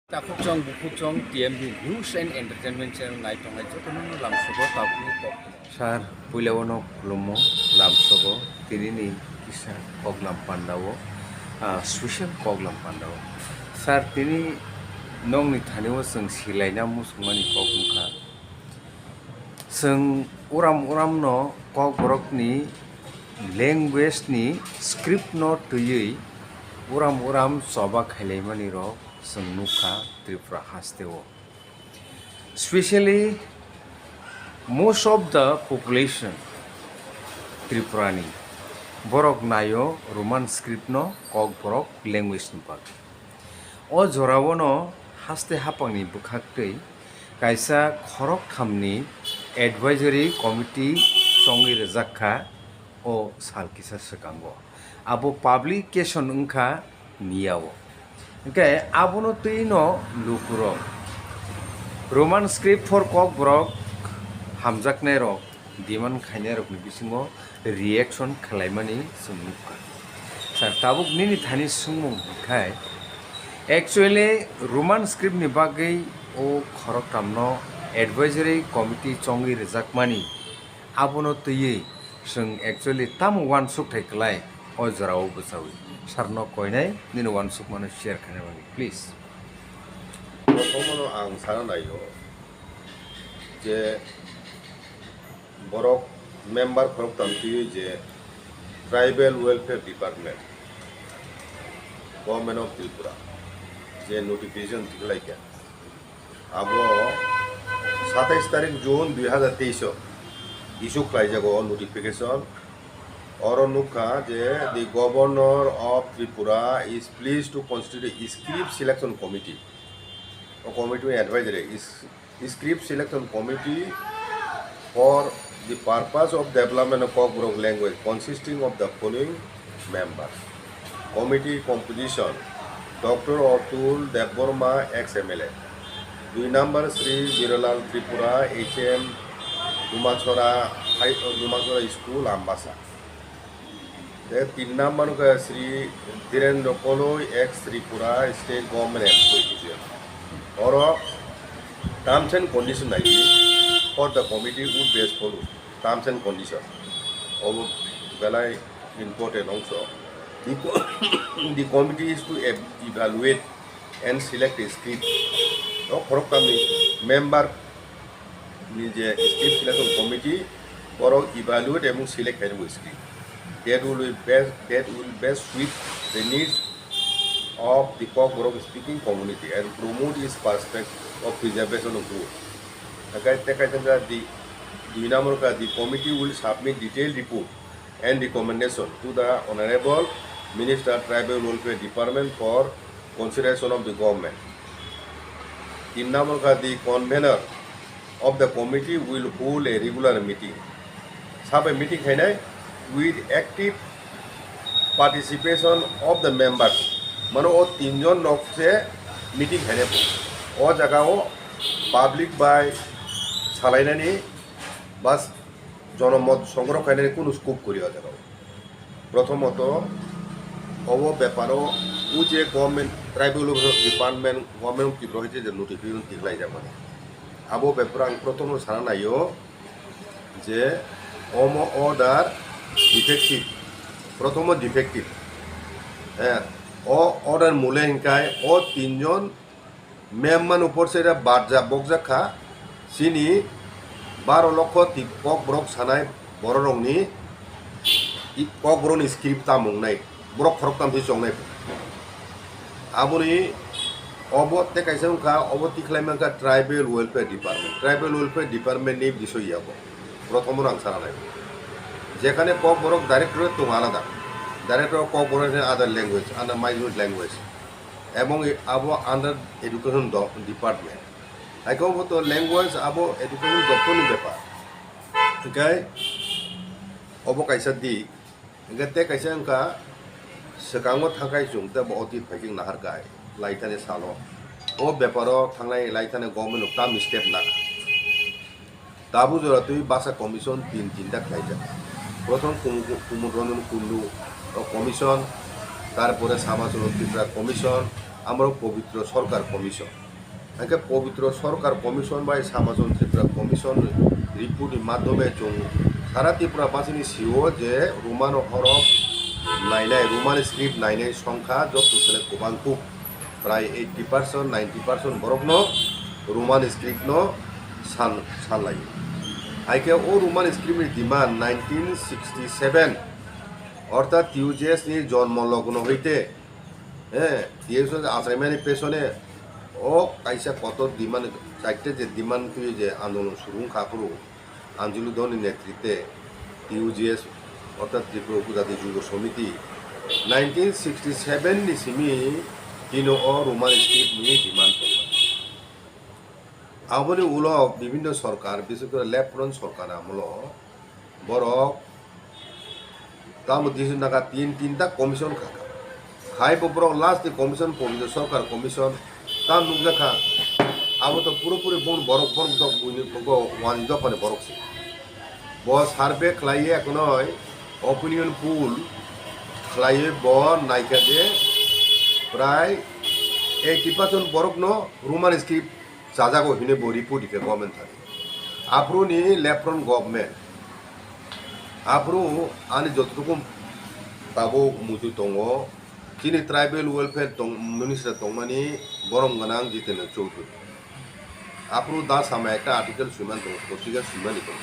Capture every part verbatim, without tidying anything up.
Takhuk chong, bukhuk chong, T M B News and Entertainment Channel nai tongnai jotono no lamsogo tabukni kok. Sir, puila o no khulumo lamsogo, tini ni kisa koklam panda o, ah, special koklam panda o. Sir, tini nokni thani o chwng silaina muchungmani kok wngkha. Chwng uram uram no Kokborok ni language ni script no twiwi uram uram choba khailaimani rok chwng nukha Tripura haste o. Specially, most of the population Tripura ni borok naio Roman script no Kokborok language ni bagwi. O jorao no haste haphang ni bwkhak twi kaisa khoroktham ni advisory committee chongwi rwjak kha o sal kisa swkango. Abo publication wngkha miya o. Hwnkhe abono twi no lukurok Roman script for Kokborok hamjaknairok demand khainairokni bisingo reaction khwlaimani chwng nukha. Sir, tabuk nini thani swngmung hwnkhe, actually Roman script ni bagwi o khoroktham no advisory committee chongwi rwjakmani, abono twiwi chwng actually tamo uansukthai kwlai o jorao bwchaui. Sir no koinai nini uansukmano share khaina bagwi, please. Prothomano ang sana naio je borok member khoroktham twiwi je Tribal Welfare Department, Government of Tripura je notification tikhlaikha. Abo satais tarik June dui hazar teis o issue khlaijago o notification. Oro nukha je the Governor of Tripura is pleased to constitute a script selection committee. O committee advisory is script selection committee for the purpose of development of Kokborok language consisting of the following members. Committee composition: Doctor Atul Debbarma, ex M L A. Dui number, Sri Birolal Tripura, H M, Dumachora High, Dumachora School, Ambasa. Te tin number wngkha Sri Dhirendra Koloi, ex Tripura State Government Employee. Oro terms and condition nai for the committee would be as follows. Terms and condition. Obo belai important also. The, co- the committee is to ev- evaluate and select a script. O khoroktham ni member ni je script selection committee, borok evaluate ebong select khainai bo script that will be best, that will best suit the needs of the Kokborok speaking community and promote its prospect of preservation of growth. Hwnkhe tei kaisa wngkha the dui number wngkha the committee will submit detailed report and recommendation to the Honorable Minister Tribal Welfare Department for consideration of the government. Tin number wngkha the convener of the committee will hold a regular meeting. Sabai meeting khainai with active participation of the members. Mano o tinjon nok se meeting khainai. O jaga o public bai salainani bas jonomot songroh khainani kunu scope kwrwi o jaga o. Prothomoto, obo beparo o je government, tribal welfare department, government of Tripura hoite je notification tikhlai jak mani. Abo beparo ang prothomo sana naio je omo order defective. Prothomo defective. Eh, o order mule hinkai o tinjon Memman upor se bad ja bokjak kha, chini baro lokho ti kokborok sanai bororokni i kokborokni script tamo wngnai, borok khoroktham se chongnai. Aboni obo tei kaisa wngkha, obo tikhlai mankha Tribal Welfare Department, Tribal Welfare Department ni bisoi ya bo, prothomo no ang sana nai. Jekhane kokborok directorate tongo alada, directorate kokborok ni other language, other minority language. Ebong abo under education do-, department. Haikhe obo to language abo education doptor ni bepar. Hinkhe obo kaisa dik. Hinkhe tei kaisa wngkha swkango thangkhai chwng tei bo otit phaikhe nahar khai laithani salo. O beparo thangnai laithani government no tam step nakha. Tabuk jora twi basa commission tin tinta khlaijak. Prothom Kumu-, Kumud Ranjan Kundu o commission, tarpore Samacholo Tripura commission, Amoro Pobitro Sorkar Commission. Hingke Pobitro Sorkar Commission bai Samachon Tripura Commission report ni madhyome chwng sara Tripura basini sio je Romano horok nainai, Roman script nainai songkha joto sele kwbang kuk, prai eighty percent, ninety percent borokno Roman script no san, sanlai. Haike o Roman script ni demand nineteen sixty seven, orthat T U J S ni jonmo logno hoite, eh, T S O achaimani pesone o kaisa kotor demand, chaite je demand twi je andolon suru wngkha aphuru Anjali Dholni netrite T U J S, orthat Tripura Upajati Yubo Somiti, nineteen sixty seven ni simi tino o Roman script ni demand tongkha. Aboni ulo bibhinno sorkar, bises kore left front sorkar amolo borok tamo decision naka tin, tinta commission khaka. Khai bo borok last ni commission, Pobitro Sorkar Commission ta nukjakha. Abo to puro puri bon borok, borok dok buini bo wani dophani borok se. Bo survey khlaiye ekonoi opinion poll khlaiye bo naikha je prai eighty percent borokno Roman script chajago hinwi bo report rikha government thani. Aphuru ni left front government. Aphuru ani jototoku tabuk muitu tongo, chini tribal welfare tong, minister tongmani borom gwnang Jitendra Chowdhury. Aphuru da sama ekta article swimani tongo, potrika swimani tongo.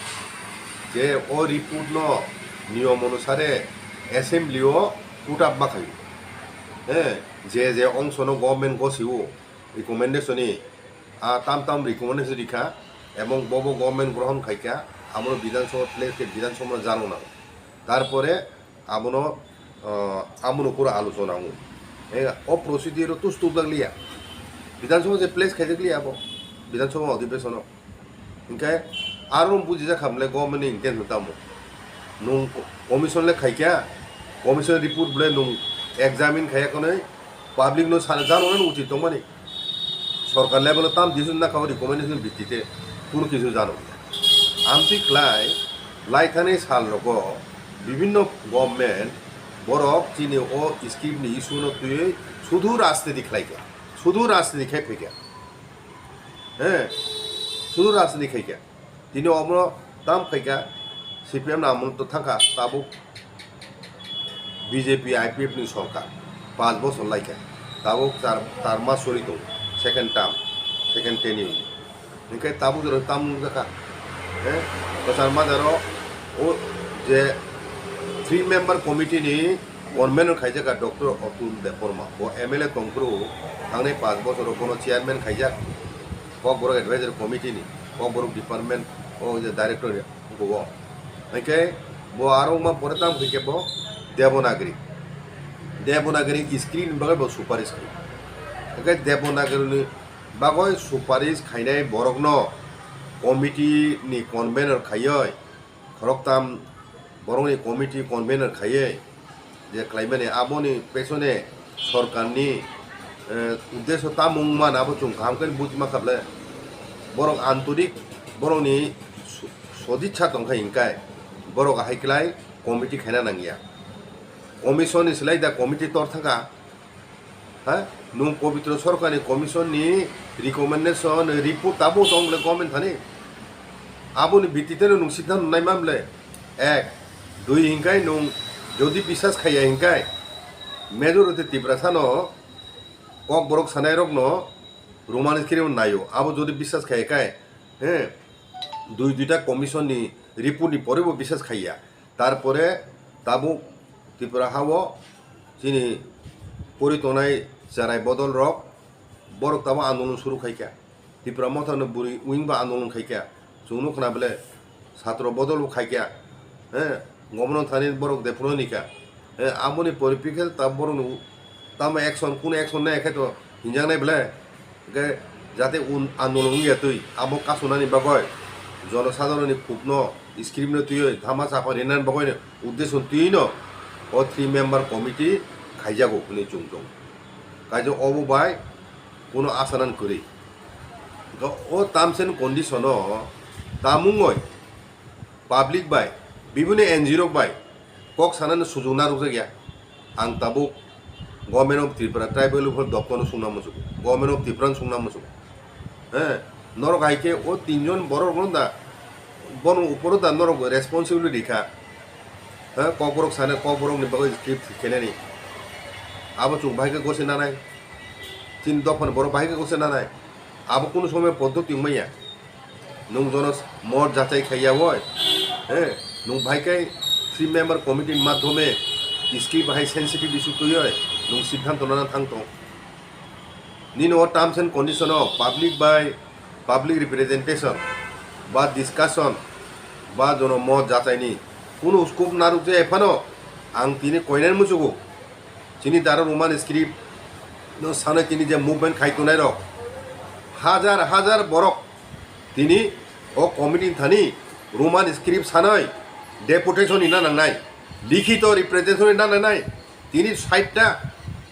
Je o report no niyom onusare assembly o put up ma khaio. He, je je ongsono government gosio recommendation ni, a tam tam recommendation rikha, ebong bobo government grohon khaikha, abono Bidhan Sabha place khe Bidhan Sabha jano nango. Tarpore abono, ah, abono pura alochona wngo. E, o procedure o tus tuk jak liya. Bidhan Sabha je place khaijak liya abo. Bidhan Sabha odhibesono. Hinkhe aro bujijak kha bole government ni intention tamo. Nung commission le khaikha, commission report bole nung examine khaiya khonoi public no sana jano nani uchit tongmani. Sorkar level o tam decision na kha o recommendation bhitti te kunu kisu jano. Amtwi khlai lai thani sal rogo bibhinno government borok chini o scheme ni issue no twiwi sudhu rajniti khlai kha, sudhu rajniti khai phai kha. He, sudhu rajniti khai kha. Tini omo tam khaikha, C P M ni amol to thangkha, tabuk B J P I P F ni sorkar, panch bochor laikha, tabuk char, char mas sori tongo, second term, second tenure. Hinkhe tabuk jora tam nukjakha, he, kwchar majaro o je three member committee ni convener khaijakha Doctor Atul Debbarma, bo M L A tongphuru, thangnai panch bochoro bono chairman khaijak, Kokborok advisory committee ni, Kokborok department o je director ni, bo. Hinkhe bo aro wngma pore tamo khe bo Devanagari. Devanagari script ni bagwi bo suparish khlai. Hinkhe Devanagari ni bagwi suparish khainai borokno committee ni convener khaiwi, khoroktham borokni committee convener khaiwi je khlaimani, aboni pesone sorkarni, eh, uddesho tamo wngmani abo chwng kaham khe bujima kha bwle. Borok antorik, borokni so-, sodichha tongkha hinkhe borok ahai khlai committee khaina nangya. Commission ni slai da committee tor thangkha. Ha? Nung Pobitro Sorkar ni commission ni recommendation report tabuk tong le government thani. Aboni bhittite no nung siddhanto nai man le. Ek, dui hinkai nung jodi biswas khaiya hinkai majority Tiprasa no Kokborok sanai rok no Roman script naio. Abo jodi biswas khaiya kai, he, dui duita commission ni report ni pore bo biswas khaiya. Tarpore tabuk Tripura hao chini pori tongnai cherai bodol rok, borok tabuk andolon suru khaikha. Tripura Motha no bwrwi wing ba andolon khaikha. Chwng nukho na bole satro bodol bo khaikha. He, gomno thani borok de phano nikha. He, aboni poripekkhe ta borok no tamo action, kunu action nai khe to hinjaknai bole. Hingke jate un-, andolon wngya twi abo kasunani bagwi jonosadharonni khukno script no twiwi dhama chapa rinani bagwi uddesho twiwi no o three member committee khaijago hwnwi chwng tongo. Kaisa obo bai kuno asanan kwrwi. Hingke o terms and condition o tamungoi public bai, bibini N G O rok bai kok sanani sujung narwkjakya. Ang tabuk Government of Tripura, Tribal Welfare Doptor no sungna muchungo, Government of Tripura no sungna muchungo. He, norok hai khe o tinjon borok no da, bono uporo da norok responsibility rikha. He, kokborok sana, kokborok ni bagwi script khenani. Abo chwng bahai khe gosi nanai. Chini dophani borok bahai khe gosi nanai. Abo kunu somoy poddoti wngmaya. Nwng jono mot jachai khaiya oi, he, nwng bahai khe three member committee ni madhyome script bahai sensitive issue twiwi nwng siddhanto nana thang tong. Nini o terms and condition o public bai public representation ba discussion ba jono mot jachaini kunu scope narwk je ephano ang tini koinani muchugo. Chini dara Roman script no sanai tini je movement khai tongnai rok hajar hajar borok tini o committee ni thani Roman script sanai deputation ina nangnai, likhito representation ina nangnai. Tini sait ta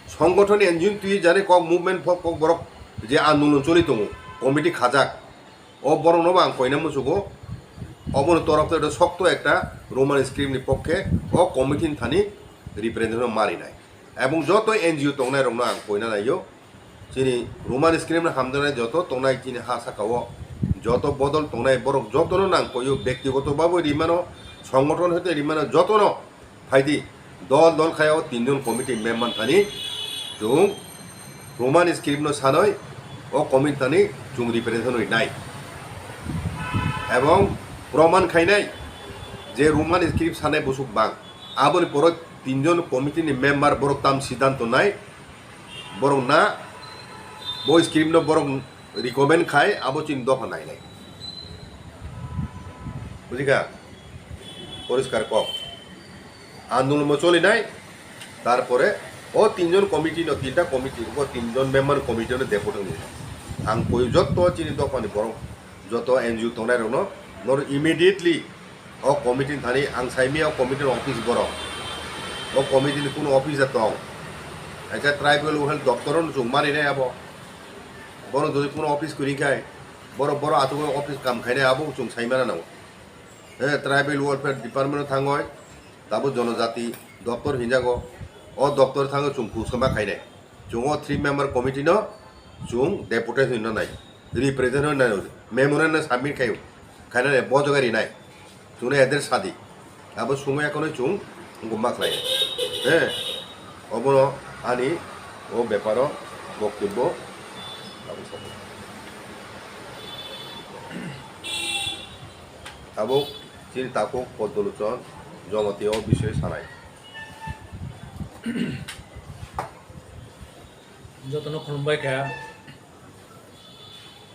songgothon N G O ni twi jani kok movement pho kok borok je andolon choli tongo committee khajak. O borokno bo ang koina muchugo. Oboni torok tei sokto ekta Roman script ni pokkhe o committee ni thani representation marinai. Ebong joto N G O tongnai rokno ang koina naio. Chini Roman script no hamjaknai joto tongnai chini ha saka o joto bodol tongnai borok jotono nang koio, bektigoto babo rimano, songothon hoite rimano jotono. Phaidi, dol dol khai o tinjon committee member thani chwng Roman script no sanoi o committee thani chwng representation rinai. Ebong proman khainai je Roman script sanai busuk bang. Aboni poro tinjon committee ni member borok tam siddhanto nai, borok na bo script no borok recommend khai abo chini dopha nainai. Bujikha? Poriskar kok. Andolon bo cholinai, tarpore o tinjon committee no, tinta committee, o tinjon member committee no deputation ni. Ang koi jotto chini dophani borok, joto N G O tongnai rokno, nor immediately o committee ni thani ang saimia o committee ni office borok. O committee ni kuno office a tong. Ekha tribal welfare doptor no chwng marinai abo. Bono jodi kuno office kwrwi khai, borok boro achugwi office kam khainai abo chwng saimana nango. He, tribal welfare department o thangoi, tabuk jonojati doptor hinjago, o doptor thangwi chwng kuskama khainai. Chwng o three member committee no chwng deputation hinna nai, represent hinna nai, memorandum submit khai, khainani bo jaga rinai. Chwngno address sadi. Abo sumui akono chwng gumma khlai. He, obono ani o beparo boktobbo abo sabo. Tabuk chini takhuk Poddolochon Jamatia o bisoi sanai. Jotono khulumbai kha.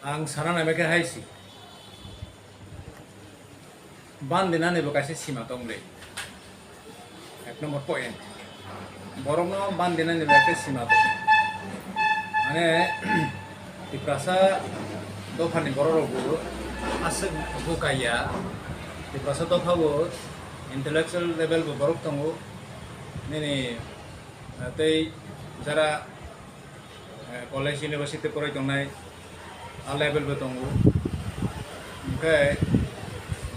Ang sana naima khe hai si. Bandinani bo kaisa sima tong le. Ek number point. Borokno bandinani bo kaisa sima tong. Mane, Tiprasa dophani borok rok bo aswk bo kaiya. Tiprasa dopha bo intellectual level bo borok tongo. Nini, eh, tei jara, eh, college, university porai tongnai, a level bo tongo. Hwnkhe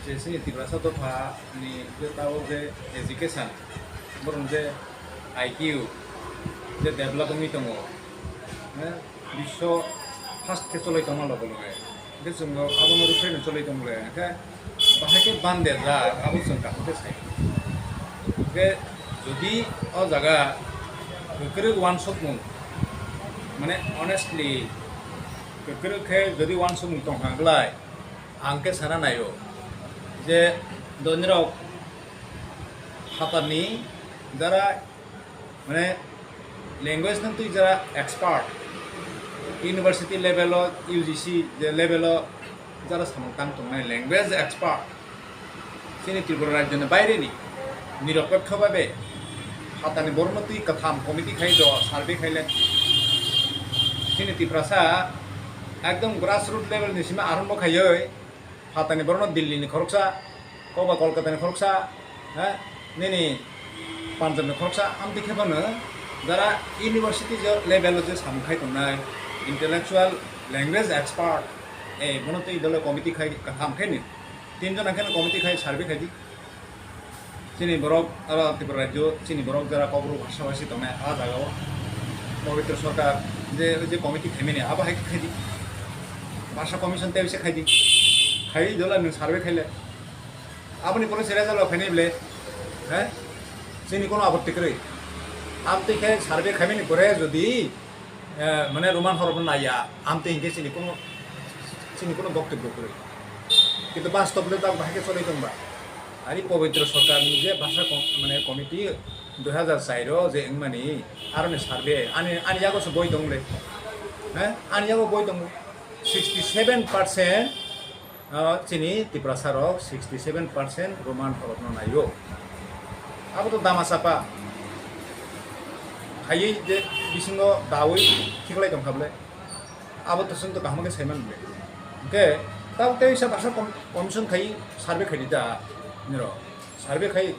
je chini Tiprasa dopha ni je tabuk je education, borok je I Q je develop wngwi tongo, eh, biswo first khe choloi tongma loge loge. Hwnkhe chwng abono rwphre no choloi tong le, hwnkhe bahai khe bande jak, abo chwng kaham khe sai. Hwnkhe jodi o jaga kwkrwk uansukmung, mane honestly kwkrwk khe jodi uansukmung tongkha glai, ang khe sana naio je donirok phatarni jara Mane language nang twi jara expert, university level o U G C je level o jara samung tang tongnai language expert. Chini Tripura rajyo ni baire ni nirapekha babe hatani borok no twi katham committee khai do survey khai le. Chini Tiprasa ekdom grassroot level ni simi arambo khaioi. Phatani borokno Delhi ni khoroksa, koba Kolkata ni khoroksa, ha, nini Punjab ni khoroksa, amtwi khe phano jara university je level o je samung khai tongnai, intellectual language expert, eh, bono twi dole committee khai kaham khe ni. Tinjon ang khe committee khai survey khai di. Chini borok, aro Tripura rajyo, chini borok jara Kokborok bhasha bhasi tongnai, a jaga o. Pabitra Sarkar je, je committee khaimani, abo hai khe khaidi. Bhasha Commission tei se khaidi. Khai dola nwng survey khaile. Aboni pore se result rok phainai bole, he? Chini kono apotti kwrwi. Amtwi khe survey khaimani pore jodi, eh, mane Roman horokno naiya, amtwi hinkhe chini kono, chini kono boktobyo kwrwi. Kintu bastob le tak bahai khe choli tongba. Ani Pabitra Sarkar ni je bhasha kom-, mane committee dui hajar char o je wngmani, aroni survey, ani, ani yago se boi tong le. He? Ani yago boi tongo. Sixty seven percent, ah, chini Tiprasa rok sixty seven percent Roman horokno naio. Abo to dama chapa. Khaiwi je bisingo dawi khiklai tong kha bole. Abo to chwng to kaham khe saiman bole. Hwnkhe, tamo tei sa bhasha com-, commission khai survey khai di da. Niro. Survey khai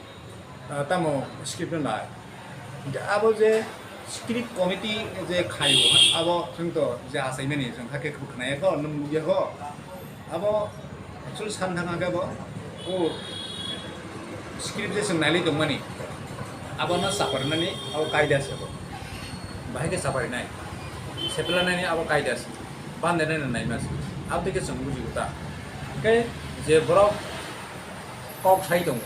ah, tamo script no nai. Hingke abo je script committee je khaio, abo chwng to je achaimani chwng hakhe khwna ya kho, nwng nukya kho. Abo actually san thang khe bo, o script je chwng nailai tongmani, abo no chaparnani abo kaida se bo. Bahai khe chaparinai, seplanani abo kaida se, bandenani naima se. Abo tei khe chwng buji kho ta. Hingke je borok kok sai tongo,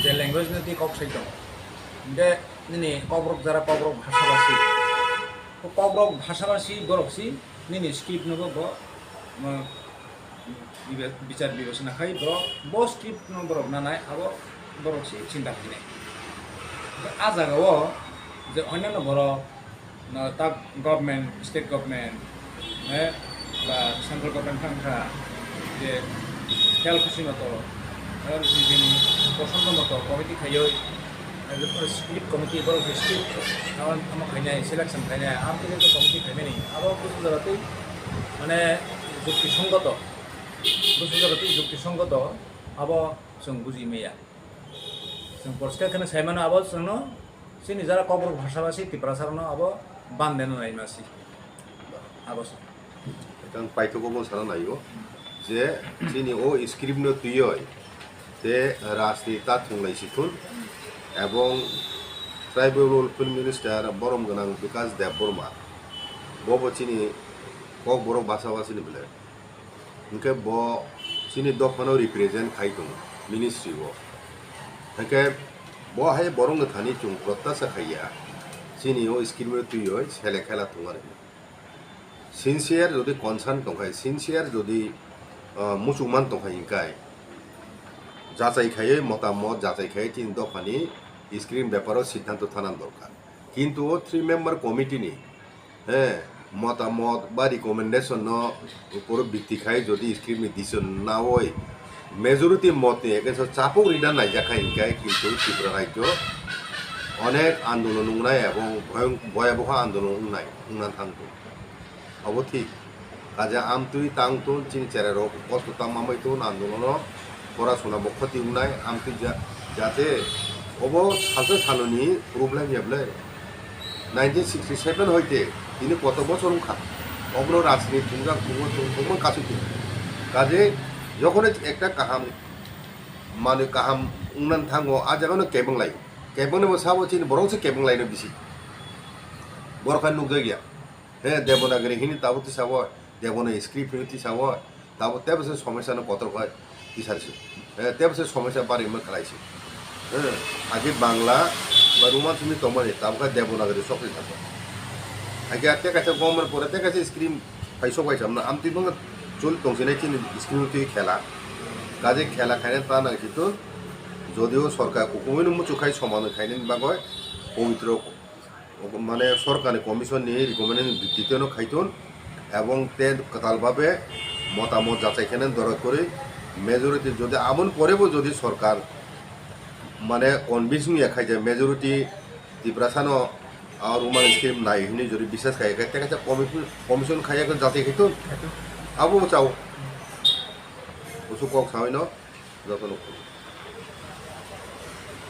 je language no tei kok sai tongo. Hingke nini kokborok jara kokborok bhasha basi. O kokborok bhasha basi borok si nini script no bo, bo, mo, bibe-, bichar bibechona khai borok bo script no borok nanai abo borok si chinta khainai. Hingke a jaga o je onno borok no, tak government, state government, eh, ba central government thang kha, je khel khusi moto, eh, nijini posondo moto committee khaioi, eh, script committee, borok je script, tamo, tamo khainai, selection khainai, abo khe committee khaimani, abo busu jora tei, mane, jukti songgoto, busu jora tei jukti songgoto, abo chwng buji maya. Chwng poriskar kheno sai mano abo chwngno chini jara kokborok bhasha basi Tiprasa rokno abo bande no nai masi. Abo se. Tang paithago bo sana naio je chini o script no twiwi te rajniti ta thunglai si thun ebong Tribal Welfare Minister borom gwnang Bikash Debbarma bo bo chini kokborok bhasha basi ni bwle. Hingke bo chini dophano represent khai tongo ministry o. Hingke bo hai borokno thani chwng protyasha khaiya, chini o scheme o twiwi sele khela tongo ari. Sincere jodi concern tongkhai, sincere jodi, ah, muchungman tongkhai hingkai, jachai khaiwi motamot jachai khaiwi chini dophani scheme beparo siddhanto thana dorkar. Kintu o three member committee ni he, motamot ba recommendation no upor bhitti khai jodi script ni decision nawi majority mot ni against o chapuk rina naijak khai hinkhe kintu Tripura rajyo onek andolon wngnai ebong bhoyong-, bhoyaboho andolon wngnai wngna thangkhu. Obo thik. Kaje amtwi tangtun chini cherai rok kosto tangma bai tun andolono. Porasona bo khoti wngnai, amtwi ja-, jate obo salsa saloni problem ya bwle. Nineteen sixty seven hoite tini koto bochor wngkha. Obono rajniti thungjak thungma thung-, thungma kasu thung. Kaje jokhon ekta kaham manwi kaham wngnan thango, a jagano kebeng lai. Kebengni bo sabo chini borok se kebeng laino bisi. Borok hai nukjak ya. He Devanagari hini tabuk tisabo, Devanagari script hini tisabo, tabuk tebo se somosya no kotor khai tisarsi. He tebo se somosya bari ma khlaisi. He agi Bangla ba Roman simi tongmani tabuk khai Devanagari sokri thangkha. Agi ate kaisa government pore te kaisa script hai sok hai samna amtwi bang chul tongsinai chini script twi khela. Kaje khela khaina ta nang situ jodio sorkar kukumino muchuk khai soman khainani bagoi pabitro mane sorkarni commission ni recommendation ni bhittiteno khaitun ebong te kwtal babe motamot jachai kheno dora kwrwi majority jodi amoni porebo jodi sorkar mane convince wngya khaija majority Tiprasano a Roman script nai hwnwi jodi bisas khaiya khe tei kaisa commission khaiya khe jachai khaitun abo chao usuk kok saino jotono.